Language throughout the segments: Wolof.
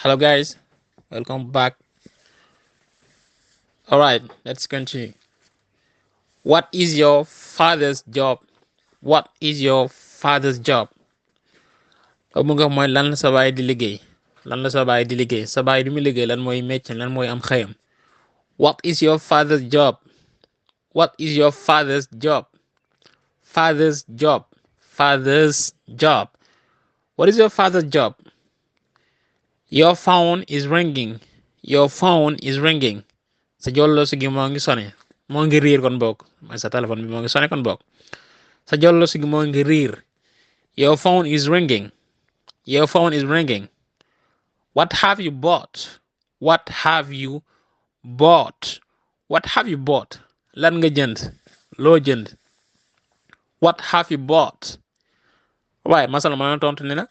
Hello, guys. Welcome back. All right, let's continue. What is your father's job? What is your father's job? Ko mu nga mooy lan la sa baay di liggéey. Lan la sa baay di liggéey. Sa baay di mu liggéey lan mooy métier lan mooy am xëyam. What is your father's job? What is your father's job? Father's job. Father's job. What is your father's job? Your phone is ringing. Your phone is ringing. Sa jollo si gi moo ngi sone. Moo ngi riir kon bokk. Mooy sa téléphone bi moo ngi sone kon bokk. Sa jollo si gi moo ngi riir. Your phone is ringing. Your phone is ringing. What have you bought? What have you bought? What have you bought? Lan nga jënd. Loo jënd. What have you bought? Waaye masala ma tontu ne la.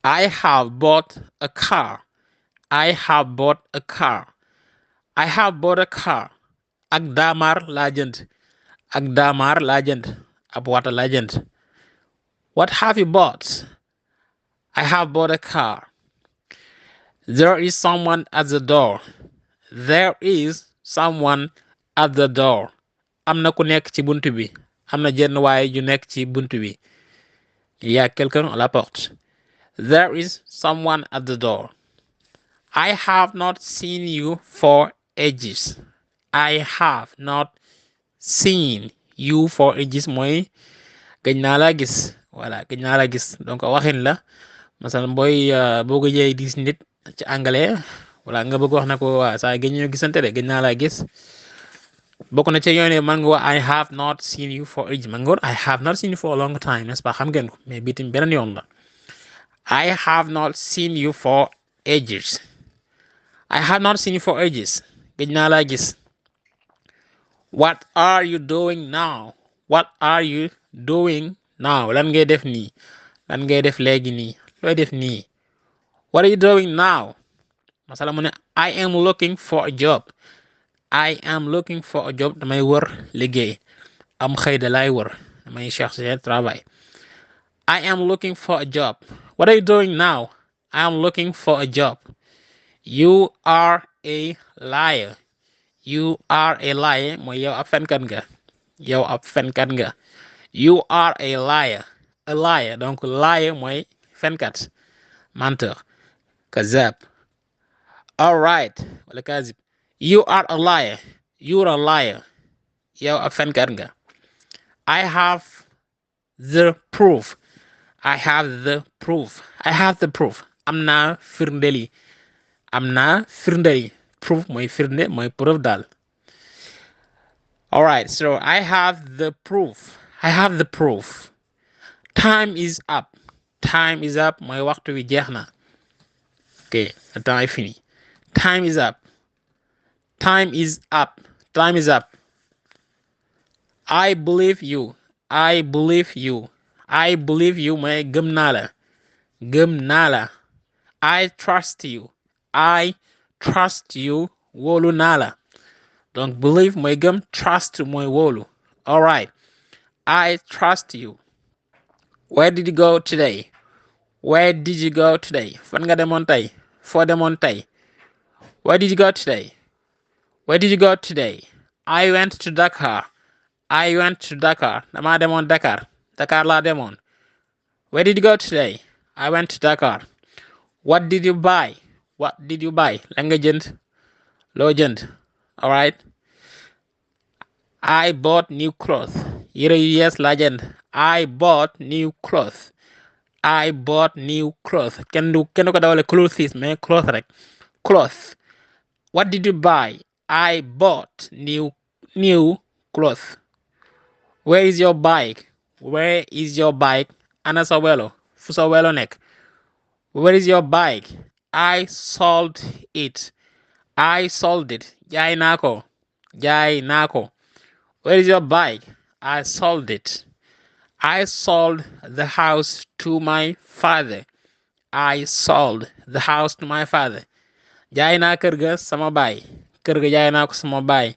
I have bought a car. I have bought a car. I have bought a car. Ak daamar laa jënd. Ak daamar laa jënd. Ab wata laa jënd. What have you bought? I have bought a car. There is someone at the door. There is someone at the door. Am na ku nekk ci buntu bi. Am na jenn waay ju nekk ci buntu bi. Il y a quelqu'un à la porte. There is someone at the door. I have not seen you for ages. I have not seen you for ages mooy gëj naa laa gis. Voilà gëj naa laa gis donc waxin la masalan boo ko jëyee gis nit ci àngale wala nga bëgg wax na ko waa saa gëj ñoo gisante de gëj naa laa gis bokk na ci yoon man nga wax I have not seen you for ages man nga wax I have not seen you for a long time n'est-ce pas xam ngeen ko mais bii tamit beneen yoon la I have not seen you for ages. I have not seen you for ages. Gëj naa laa gis. What are you doing now? What are you doing now? Lan ngay def nii. Lan ngay def léegi nii. Looy def nii. What are you doing now? Masala mu ne I am looking for a job. I am looking for a job. Damay wër liggéey. Am xëy da laay wër. Damay chercher travail. I am looking for a job. What are you doing now? I am looking for a job. You are a liar. You are a liar mooy yow ab fenkat nga. Yow ab fenkat nga. You are a liar. A liar donc liar mooy fenkat. Menteur. Kazab. All right. Wala kazib. You are a liar. You are a liar. Yow ab fenkat nga. I have the proof. I have the proof. I have the proof. Am naa firndeli. Am naa firndeli. Proof mooy firnde mooy preuve daal. All right, so I have the proof. I have the proof. Time is up. Time is up. Mooy waxtu wi jeex na. Okay, the temps est fini. Time is up. Time is up. Time is up. I believe you. I believe you. I believe you mooy gëm naa la. Gëm naa la. I trust you. I trust you. Wóolu naa la. Donc believe mooy gëm, trust mooy wóolu. All right. I trust you. Where did you go today? Where did you go today? Fan nga demoon tey? Foo demoon tey? Where did you go today? Where did you go today? I went to Dakar. I went to Dakar. Dama demoon Dakar. Dakar laa demoon. Where did you go today? I went to Dakar. What did you buy? What did you buy? Lan nga jënd? Loo jënd? All right. I bought new clothes. Yére yu yees laa jënd. I bought new clothes. I bought new clothes. Kenn du ko dawale clothes mais clothes rek. Clothes. What did you buy? I bought new clothes. Where is your bike? Where is your bike? Ana sa welo. Fu sa welo nekk. Where is your bike? I sold it. I sold it. Jaay naa ko. Jaay naa ko. Where is your bike? I sold it. I sold the house to my father. I sold the house to my father. Jaay naa kër ga sama baay. Kër ga jaay naa ko sama baay.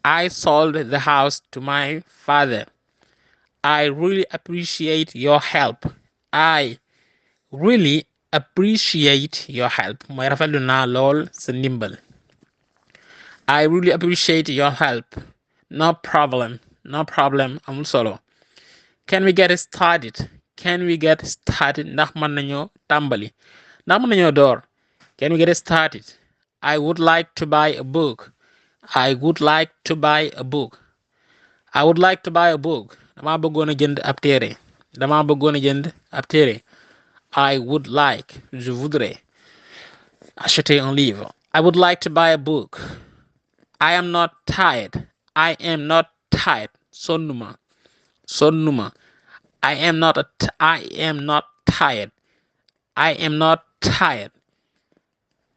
I sold the house to my father. I really appreciate your help. I really appreciate your help mooy rafetlu naa lool sa ndimbal. I really appreciate your help. No problem. No problem. Amul solo. Can we get started? Can we get started? Ndax mën nañoo tàmbali. Ndax mën nañoo door. Can we get started? I would like to buy a book. I would like to buy a book. I would like to buy a book. Dama bëggoon a jënd ab téere. Dama bëggoon a jënd ab téere. I would like. Je voudrais acheter un livre. I would like to buy a book. I am not tired. I am not tired. Sonnuma. Sonnuma. I am not tired. I am not tired.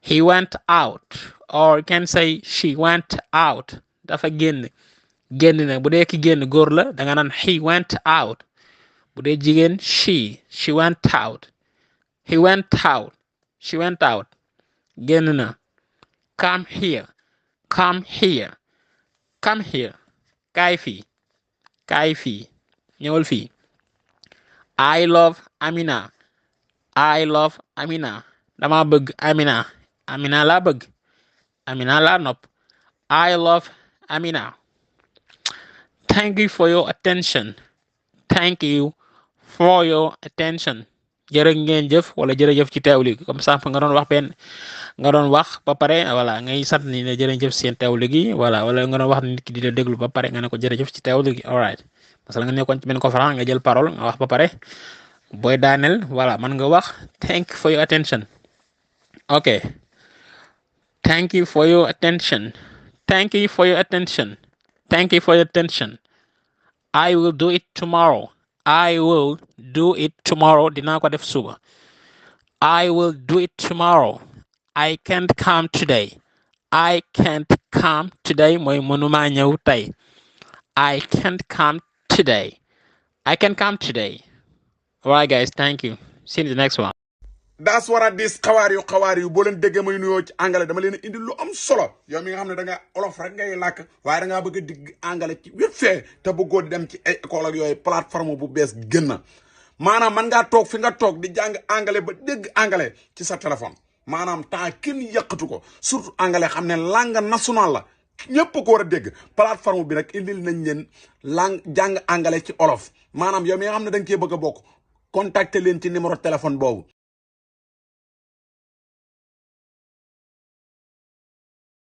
He went out. Or you can say she went out. Dafa génn. Génn na bu dee ki génn góor la danga naan he went out. Bu dee jigéen she went out. He went out. She went out. Génn na. Come here. Come here. Come here. Kaay fii. Kaay fii. Ñëwal fii. I love Amina. I love Amina. Dama bëgg Amina. Amina laa bëgg. Amina laa nopp. I love Amina. Thank you for your attention. Thank you for your attention. Jërë ngeen jëf wala jërëjëf ci teewlu gi comme ça nga doon wax ba pare voilà ngay sant ni ne jërëjëf seen teewlu gi voilà wala nga doon wax nit ki di la déglu ba pare nga ne ko jërëjëf ci teewlu gi all right parce que nga nekkoon ci benn conférence nga jël parole nga wax ba pare booy daaneel voilà man nga wax thank you for your attention. Okay. Thank you for your attention. Thank you for your attention. Thank you for your attention. I will do it tomorrow. I will do it tomorrow. Dinaa ko def suba. I will do it tomorrow. I can't come today. I can't come today. Mooy mënuma ñëw tey. I can't come today. I can come today. All right, guys. Thank you. See you in the next one. That's what I dis xawaar yu boo leen déggee may nuyoo ci angale dama leen indi lu am solo yow mi nga xam ne da nga olof rek ngay làkk waaye da ngaa bëgg a digg angale ci wépp fee te bëggoo di dem ci ay école ak yooyu plateforme bu bees gën na maanaam man ngaa toog fi nga toog di jàng angale ba dégg angale ci sa téléphone maanaam temps kenn yàqatu ko surtout angale xam ne langue nationale la ñëpp ko war a dégg plateforme bi nag indil nañ leen langue jàng angale ci olof maanaam yow mi nga xam ne da nga cee bëgg a bokk contacter leen ci numéro téléphone boobu